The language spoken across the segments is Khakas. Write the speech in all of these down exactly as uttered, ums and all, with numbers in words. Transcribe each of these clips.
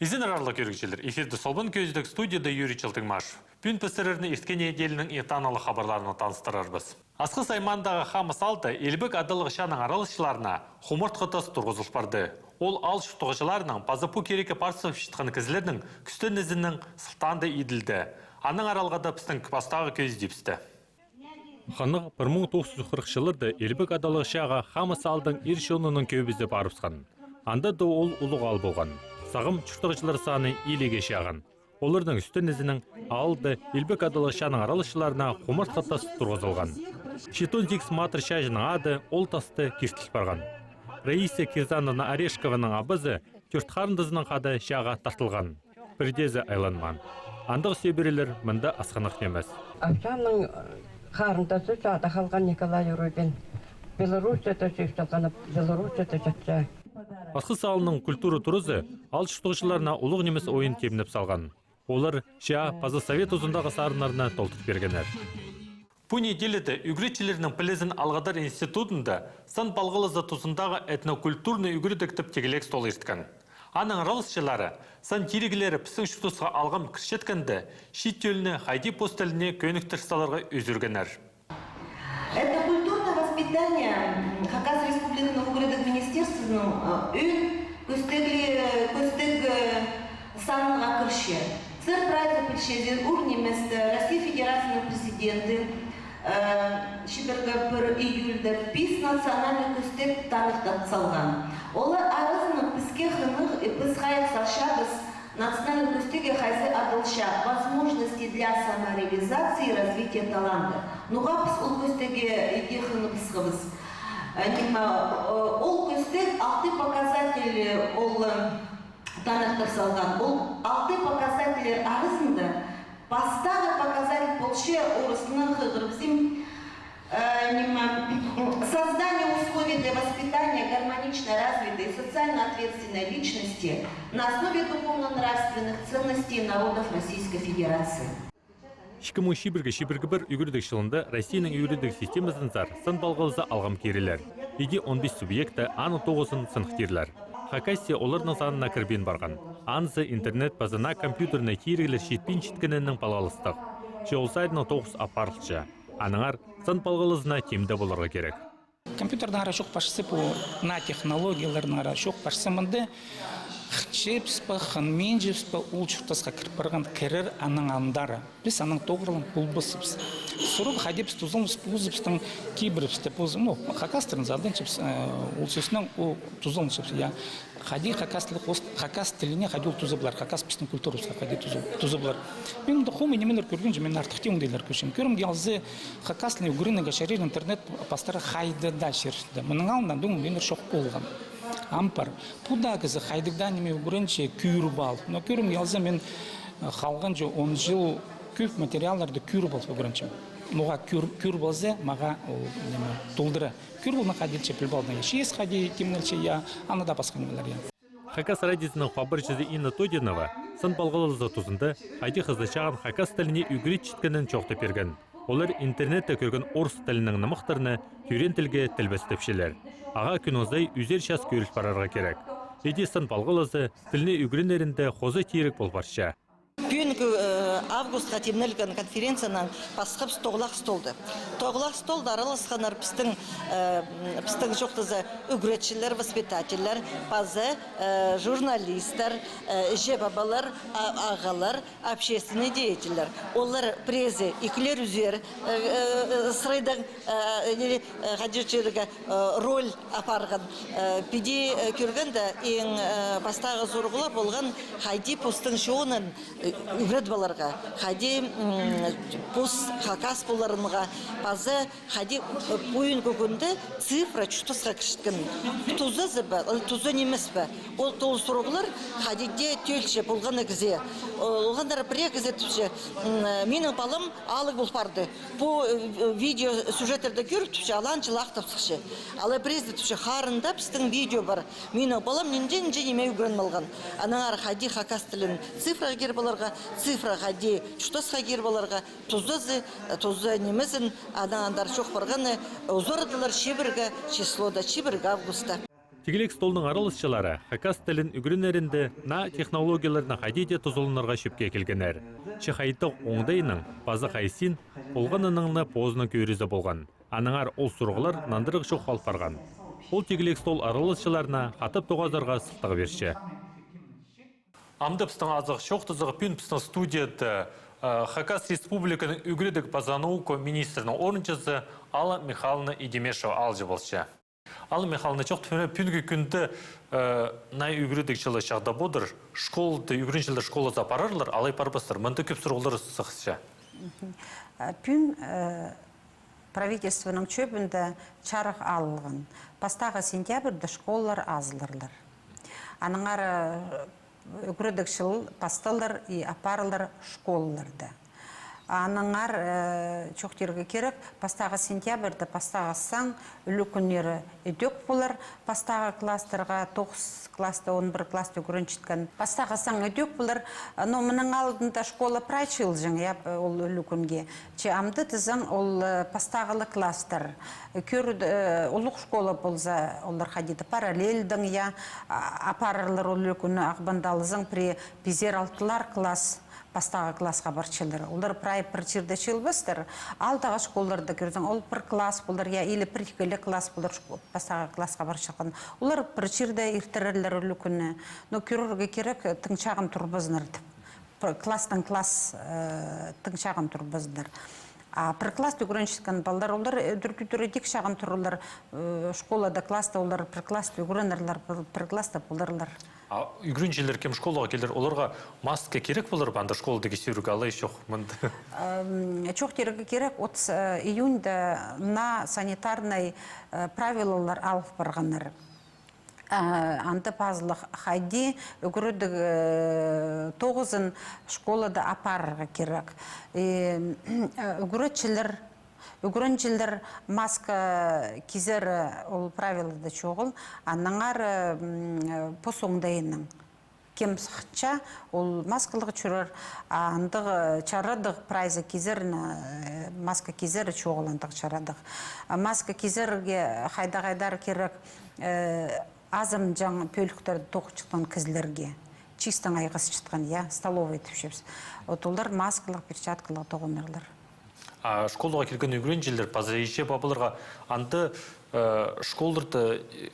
Изеннер, аарлығ кӧрігҷілер. Эфирде «Солбан кӧзідіг», студияда Юрий Чалтыгмаш. Пӱӱн піс сірерні ирткен неделяның иң танығлығ хабарларына таныстырарбыс. Асхыс аймаандағы Хамыс аалда Илбек адалығ чааның араласчыларына хумартхы тас турғызыл парды. Ол аал чуртағҷыларның паза пу кирекке парыбысчатхан кізілернің кӱстенізінің сылтаанда иділді. Аннаңар алғада пістің пастағы кӧзідібісте. Хынығ пір муң тоғыс чӱс хырых чылларда Илбек адалығ чааға Хамыс аалдың ир чонының кӧбізі парыбысхан. Анда даа ол улуғ аал полған. Сағам чуртағҷылар саны илееге чағын. Оларның кӱстенізінің аалда Илбек адалығ чааның араласчыларына хумартхы тас турғызылған. Читон сигіс матыр чааҷының ады ол таста киртіл парған. Раиса Кирзановна Орешкованың абазы тӧрт харындазынаң хада чааға тартылған. Пірдеезі айланмаан. Андағ сӧбірелер мында асхынах нимес. Апсамның харындазы чаада халған, Николай Рубин. Белоруссияда чӧп салған, Белоруссияда чатча. Асхыс аалның культура туразы аал чуртағҷыларына улуғ нимес ойын тимнеп салған. Олар чаа паза совет тузындағы сарыннарны толдыр пиргеннер. Пу неделяда ӱгретчілернің пілізін алғыдар институтында сан палғалызы тузындағы этнокультурный ӱгредіг тіп тигілек стол ирткен. Аның араласчылары сан тиріглері пістің чуртасха алғам кірчеткенде, чиит тӧлні хайди пос тіліне кӧніктір саларға ӱзӱргеннер. Это культурное воспитание, м, Хакас Республиканың ӱгредіг министерствоның, э, ӧӧн кӧстег, кӧстег, э, санға кірче. Сірер прайзы пілчезер, ӱр ниместе Россия Федерацияның президенті, э, чибіргі пір июльда пис национальный кӧстег таныхтап салған. Олар аразынаң піске хынығ, э, піс хайығ салчабыс национальный кӧстегге хайзы адалча «Возможности для самореализации и развития таланта». Ноға піс ол кӧстегге иди хыныбысхабыс? Э, ниме, э, ол кӧстег алты показатель, э, ол, э, таныхтап салған. Ол алты показательлер аразында пастағы показатель полча, орыснаң хығырыбызим, э, ниме, создание условий для воспитания гармонично развитой и социально ответственной личности на основе духовно-нравственных ценностей народов Российской Федерации. Ікі муң чибіргі, чибіргі пір ӱгредіг чылында Россияның ӱгредіг системазынзар сан палғалызы алғам кирілер. Иди он пис субъекті, аның тоғызын сыныхтирлер. Хакасия оларның санына кірбин парған. Анзы интернет паза наа компьютернай тиріглер читпин читкенінең палғалыстығ. Че ол саринаң тоғыс апарылча. Аннаңар сан палғалызына тимде поларға кирек. Компьютернің ара чох парчазы, пу наа технологияларның ара чох парчазы. Мында хынчабыс па, хынминчебіс пе, ол чуртасха кір парған кірер аның андары. Піс анаң тоғырлаң полбасчабыс. Сурығ, хайди піс тузаланчабыс, позыбыстың кибірібісті, поз-, ну, хакастарның заданчабыс, э, ол сӧснең, ол тузаланчабыс, я. Хайди хакас тілі хос-, хакас тіліне хайди ол туза полар, хакас пістің культурабысха хайди туза, туза полар. Мин мында хомай нимелер кӧргенчем, мин артых тее оңдайлар кӧрчем. Кӧрімге алза, хакас тілін ӱгренерге чарир интернет пастары хайда даа чирде. Мының алнында дуңмин чох полған. Ам пар. Пу даа кізі хайдағ даа ниме ӱгренче, кӧріп ал. Но кӧрімге алза, мин, э, халғанҷы он чыл кӧп материалларды кӧріп алып ӱгренчем. Ноға кӧр-, кӧріп алза, мағаа ол ниме толдыра. Кӧріп алнаң хайди илче, піліп алнаң. Чиис хайди тимнелче, я, аны даа пасха нимелер, я. Хакас радиозының хабарҷызы Инна Тодинова сан палғалызы тузында хайди хызыҷаан хакас тіліне ӱгретчеткенін чоохтап пирген. Олар интернетте кӧрген орыс тілінің нымахтарны тӧреен тілге тілбестепчелер. Ағаа кӱннің сай ӱзер час кӧріл парарға кирек. Иди сан палғалызы тілні ӱгренерінде хоза тиріг пол парча. Пӱӱнгі, э, августха тимнелген конференциянаң пасхабыс тоғылах столды. Тоғылах столда араласханнар пістің, э, м, пістің чоохтаза ӱгретчілер, воспитательлер, паза, э, журналистер, э, іҷе-пабалар, а-, ағалар, общественный деятельлер. Олар піреезі ікілер ӱзер, э, э, сырайдаң, э, или, э, хайди чирге, э, роль апарған. Э, піди, э, кӧргенде, иң, э, пастағы сурығлар полған, хайди постың чонын, э, ӱгредіп аларға, хайди, м, пос хакас поларынға, паза хайди, э, пӱӱнгі кӱнде цифра чуртасха кірчеткен. Тузазы ба, ол туза нимес пе? Ол, ол сурығлар хайди дее тӧлче полған кізее. Олғаннар пірее кізі тіпче, м, э, минің палам алығ пол парды. Пу, э, видеосюжеттерде кӧріп тіпче, алаң чылахтап сыхча. Алай піреезі тіпче, харында пістің видео пар. Минің палам нинҷе-нинҷе ниме ӱгреніп алған. Аннаңар хайди хакас тілін цифраға киріп аларға, цифра хайди чуртасха киріп аларға, тузазы, туза нимезін, анаң андар чоох парғаны, узарадылар чибіргі числода, чибіргі августта. Тигілек столның араласчылары хакас тілін ӱгренерінде наа технологияларны хайди дее тузаланарға чӧпке килгеннер. Че хайдағ оңдайның паза хайзын полғанының позының кӧрізі полған. Аннаңар ол сурығлар нандырығ чох ал парған. Ол тигілек стол араласчыларына хатап тоғазарға сылтағ пирче. Амды пістің азығ чоохтазығ пӱӱн пістің студияда, э, Хакас Республиканың ӱгредіг паза наука министрінің орынҷызы Алла Михайловна Идемешева алҷы полча. Алла Михайловна, чоохтап пирем, пӱӱнгі кӱнде, э, наа ӱгредіг чылы чағдап одыр, школада, ӱгренҷілер школазар парарлар, алай парбастар. Мында кӧп сурығлар сыхча. Мгм. Э, пӱӱн, э, правительствоның чӧбінде чарых алылған. Пастағы сентябрьда школалар азыларлар. Аннаңар, э, ӱгредіг чыл пасталар и апарылар школаларда. Аннаңар, э, чоохтирға кирек, пастағы сентябрьда пастағы саң ӱлӱкӱннері ідӧк полар, пастағы класстарға, тоғыс класста, он пір класста ӱгренчеткен. Пастағы саң ідӧк полар, но мының алдында школа прай чыылҷаң, я, ол ӱлӱкӱнге. Че амды тізең, ол, э, пастағылығ класстар. Кӧр, э, улуғ школа полза, олар хайди-да параллельдең, я, а, апарарлар ол ӱлӱкӱнні, Ағбанда алзаң, пірее пизер алтылар класс пастағы классха парчалар. Олар прай пір чирде чыылбастар. Алдағы школаларда кӧрзең, ол пір класс полар, я, или пір-ікі ле класс полар шко-, пастағы классха парчатхан. Олар пір чирде иртірерлер ӱлӱкӱнні. Но кӧрерге кирек, тың чағын турбазыннар тіп. Пір класстаң класс, э, тың чағын турбазыннар. А пір класста ӱгренчеткен палалар, олар, э, тӱр-, тӱр-, тӱрдік чағын турарлар, э, школада, класста олар пір класста ӱгренерлер, пір, пір класста поларлар. А ӱгренҷілер кем школаға килер, оларға маска кирек полар ба анда школада кӧзідерге, алай чох мында? Ам, чоохтирға кирек, отыс, э, июньда наа санитарный, э, правилалар алып парғаннар. А, анда пазылығ хайди ӱгредіг, э, тоғызын школада апарарға кирек. И, э, ӱгретчілер, ӱгренҷілер маска кизері ол правилада чоғыл, аннаңар, м, пос оңдайынаң. Кем сыхча, ол маскалығ чӧрер, а андағ, э, чарадығ прайзы кизер, э, маска кизері чоғыл андағ чарадығ. А маска кизерге хайда-хайдар кирек, э, азымҷаң пӧліктерде тоғынчатхан кізілерге. Чистаң айғасчатхан, я, столовый тіпчебіс. Вот олар маскалығ, перчаткалығ тоғынарлар. А школаға килген ӱгренҷілер паза иҷе-пабаларға анда, э, школаларда, э,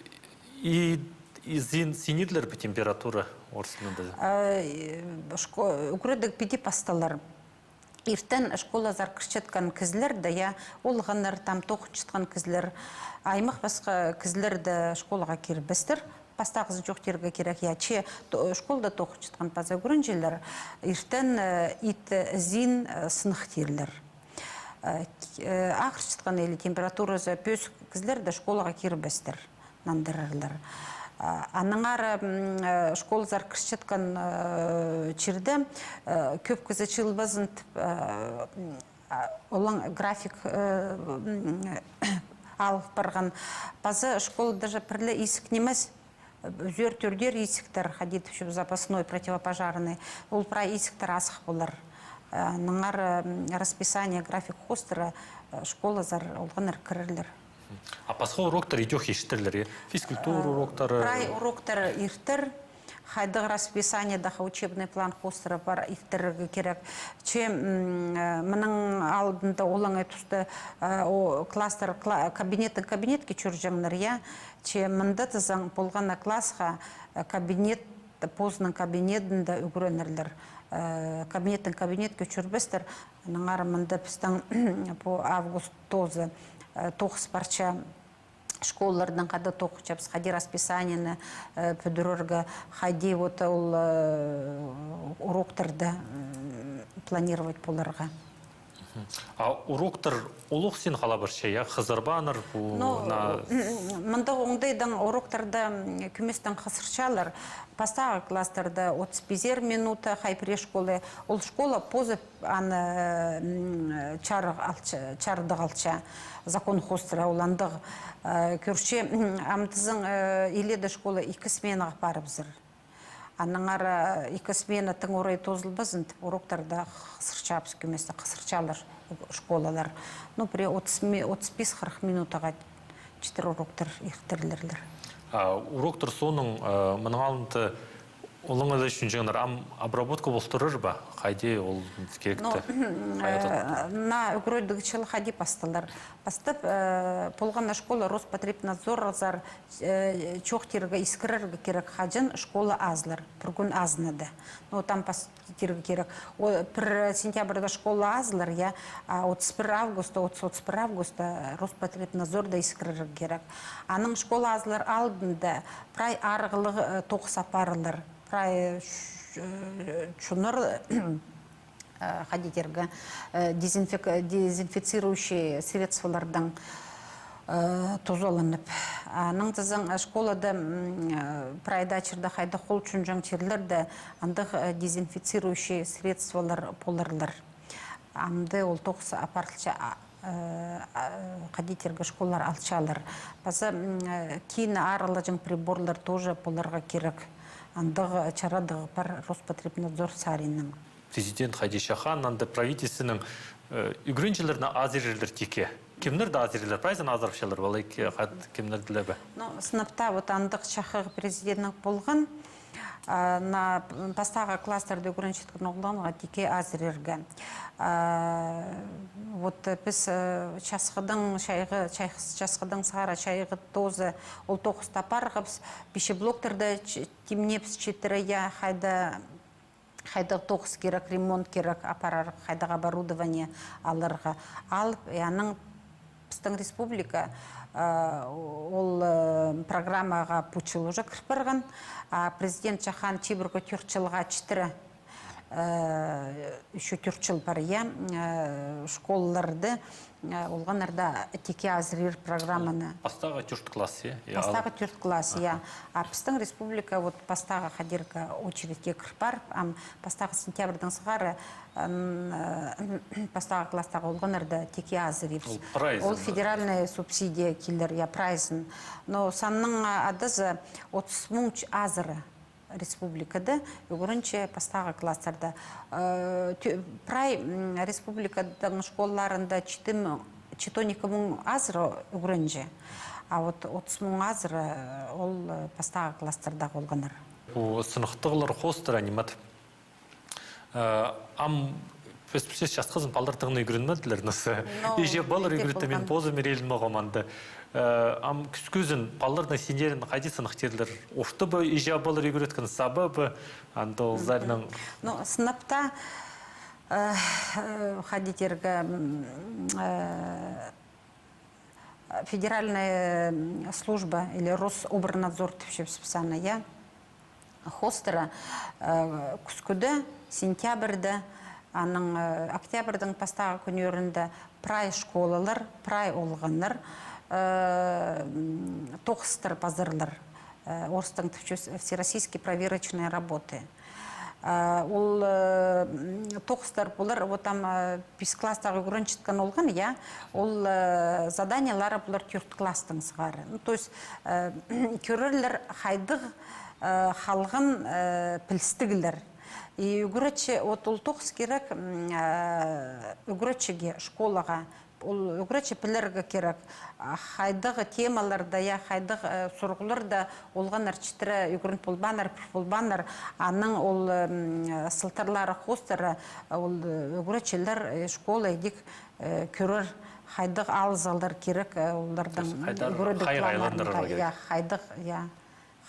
и, и син-, синерлер бе температура орыс тілінде? Э, шко-, ӱгредіг піди пасталар. Иртен школазар кірчеткен кізілер дее, я, олғаннар, там тоғынчатхан кізілер, аймах пасха кізілер дее школаға кирбестер. Пастағызын чоохтирға кирек, я, че то-, школада тоғынчатхан паза ӱгренҷілер иртен, э, ит, э, син, э, сынах тирлер. Э, к-, э, ағырчатхан или температуразы пӧзік кізілер дее школаға кирбестер, нандырарлар. А, аннаңар, м, э, школазар кірчеткен, э, чирде, э, кӧп кізі чыылбазын тіп, э, м, а, олаң график, э, м, алып парған. Паза школа даже пір ле изік нимес, ӱзер-тӧртер изіктер, хайди тіпчебіс, запасной, противопожарный. Ол прай изіктер азых полар. Э, аннаңар, м, расписание, график хоостыра, э, школазар олғаннар кірерлер. А пасха уроктар идӧк иртерлер, я? Физкультура уроктары. Прай уроктар иртер, хайдағ расписаниеда, учебный план хоостыра пар иртірге кирек. Че, м, э, мының алдында олаң туста, э, о, класстар, кла-, кабинеттең кабинетке чӧрҷеңнер, я? Че мында тізең, полған на классха, э, кабинет, позының кабинетінде ӱгренерлер. Э, кабинеттең кабинетке чӧрбестер. Аннаңар мында пістің по август тоозы, э, тоғыс парча школалардаң хада тоғынчабыс, хайди расписаниені, э, пӱдірерге, хайди вот ол, э, уроктарды, м, планировать поларға. Мгм. А уроктар улуғ син хала парча, я, хызарбааннар пу. Ну, на, мындағ оңдайдаң уроктарда, м, кӧместең хызырчалар. Пастағы класстарда отыс пизер минута, хай пірее школа, ол школа позы аны, м, чарығ алча, чардығ алча, закон хоостыра ол андағ, э, кӧрче, м, ам тізең, э, иледе школа ікі сменаға парыбызар. Аннаңар, э, ікі смена тың орай тоозылбазын тіп, уроктарда хызырчабыс, кӧместең хызырчалар школалар. Ну, пірее отыс ми-, отыс пис-хырых минутаға читір уроктар иртерлер. А уроктар соонаң, а, мының алнында олаңай чӧнҷеңнер, ам обработка полтырар ба? Хайди ол киректі? Ну, хайди э, на ӱгредіг чыл хайди пасталар. Пастап, э, полған на школа Роспотребнадзорзар, э, чоохтирға, искірерге кирек, хаҷан школа азылар, пір кӱн азынады. Ну, там пас- тирге кирек. О, пір сентябрьда школа азылар, я, а отыс пір августта, отыс, отыс пір августта Роспотребнадзорда искірерге кирек. Анаң школа азылар алнында прай арығлығ, э, тоғыс апарылар. Прай, э, чоннар, э, хайди тирге, э, дезинфек-, дезинфицирующий средстволардаң, э, тузаланып. Анаң тізең, э, школада, м, э, прай даа чирде хайдағ хол чӧнҷең чирлерде андағ, э, дезинфицирующий средстволар поларлар. Амды ол тоғыс апарылча, а, э, а, хайди тирге, школалар алчалар. Паза, м, э, кині арылҷаң приборлар тоже поларға кирек. Андағ чарадығ пар Роспотребнадзор саринаң. Президент хайди чахаан, анда правительствоның, э, ӱгренҷілерні азырирзар тикке. Кемнерні азырирзар, прайзын азырапчалар ба, алай ки-, хат-, кемнерні ле бе? Ну, сынап таа, вот андағ чахығ президентнің полған, а, на пастағы класстарда ӱгренчеткен оолларны тикке азырирға. А, вот, э, піс, э, часхыдаң чайғы, чай-, часхыдаң сығара чайғы тооза ол тоғысты апарғабыс, пищеблоктарны ч-, тимнебіс читіре, я, хайда хайдағ тоғыс кирек, ремонт кирек апарарға, хайдағ оборудование аларға. Алып, и анаң пістің республика, э, ол, э, программаға пу чыл уже кір парған, а президент чахаан чибіргі тӧрт чылға читіре, э, ещё тӧрт чыл пар, я, э, школаларны, э, олғаннарны тикке азырир программаны. Пастағы тӧрт класс, я? Я, пастағы тӧрт класс, я. Аха. А пістің республика вот пастағы хадирға очередьке кір парып, ам пастағы сентябрьдең сығара, м, э, пастағы класстағы олғаннарны тикке азырирбыс. Ол прайзын. Ол федеральная субсидия килер, я, прайзын. Но санның, а, адазы отыс муң ч-, азыра республикада ӱгренче пастағы класстарда. Э, тӧ-, прай, м, республиканың школаларында читі муң, читі он ікі муң азыра ӱгренче. А вот отыс муң азыра, э, ол, э, пастағы класстардағы олғаннар. Пу сыныхтағылар хоостыра ниме тіп? Э, ам піс пілчебіс, часхызын палалар тың на ӱгренмеділер, ноза. Но, иҷе-палалар ӱгретті, мин позым ирелін мағам анда. Э, ам кӱскӱзін палаларның синнерін хайди сыныхтирлар? Орта ба, иҷе-палалар ӱгреткен, саба ба, анда ол саринаң? Ну, сынап таа, э, э, хайди тирге, м, э, федеральная, м, служба или Рособрнадзор тіпчебіс піс аны, я. Хоостыра, э, кӱскӱде, сентябрьде, анаң, э, октябрьдең пастағы кӱннерінде прай школалар, прай олғаннар, э, м, тоғыстар пазарлар. Э, орыстаң тіпчебіс всероссийские проверочные работы. Э, ол, э, м, тоғыстар полар, вот там, э, пис класстағы ӱгренчеткен олған, я, ол, э, заданиелері полар тӧрт класстаң сығара. Ну, то есть, э, кӧрерлер хайдағ, э, халған, э, пілістіглер. И ӱгретчі, вот ол тоғыс кирек, м, э, ӱгретчіге, школаға, ол ӱгретчі пілерге кирек, а, хайдағ темаларда, я, хайдағ, э, сурығларда олғаннар читіре ӱгрен полбааннар, піл полбааннар, анаң ол, м, сылтарлары хоостыра, ол, э, ӱгретчілер, э, школа идӧк, э, кӧрер, хайдағ алызығлар кирек, э, оларның. То есть хайдар ӱгредіг хайға планнарында, айландырарға кирек. Я, хайдағ, я.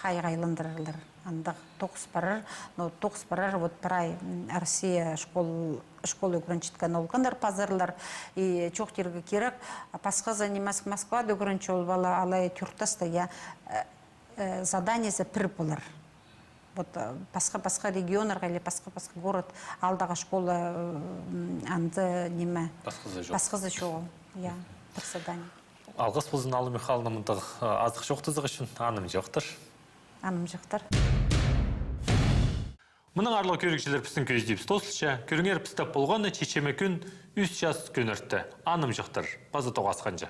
Хайға айландырарлар. Андағ тоғыс парар, но тоғыс парар, вот прай, м, Россия школ-, школа ӱгренчеткен олғаннар пазарлар. И чоохтирға кирек, пасхазы ниме, Мос-, Москвада ӱгренче ол пала, алай тӧрт класста, я, э, э, заданиезі пір полар. Вот, э, пасха-пасха регионнарға или пасха-пасха город, аалдағы школа, м, анда ниме. Пасхазы чоғыл. Пасхазы чоғыл, я, пір задание. Алғыс ползын, Алла Михайловна, мындағ, э, азых чоохтазығ ӱчӱн. Анымҷохтар. Анымҷохтар. Мының аарлығ кӧрігҷілер, пістің кӧзідібіс тоозылча. Кӧріңер, пісте полғаны чечеме кӱн ӱс час кӧніртте. Анымҷохтар, паза тоғасханҷа.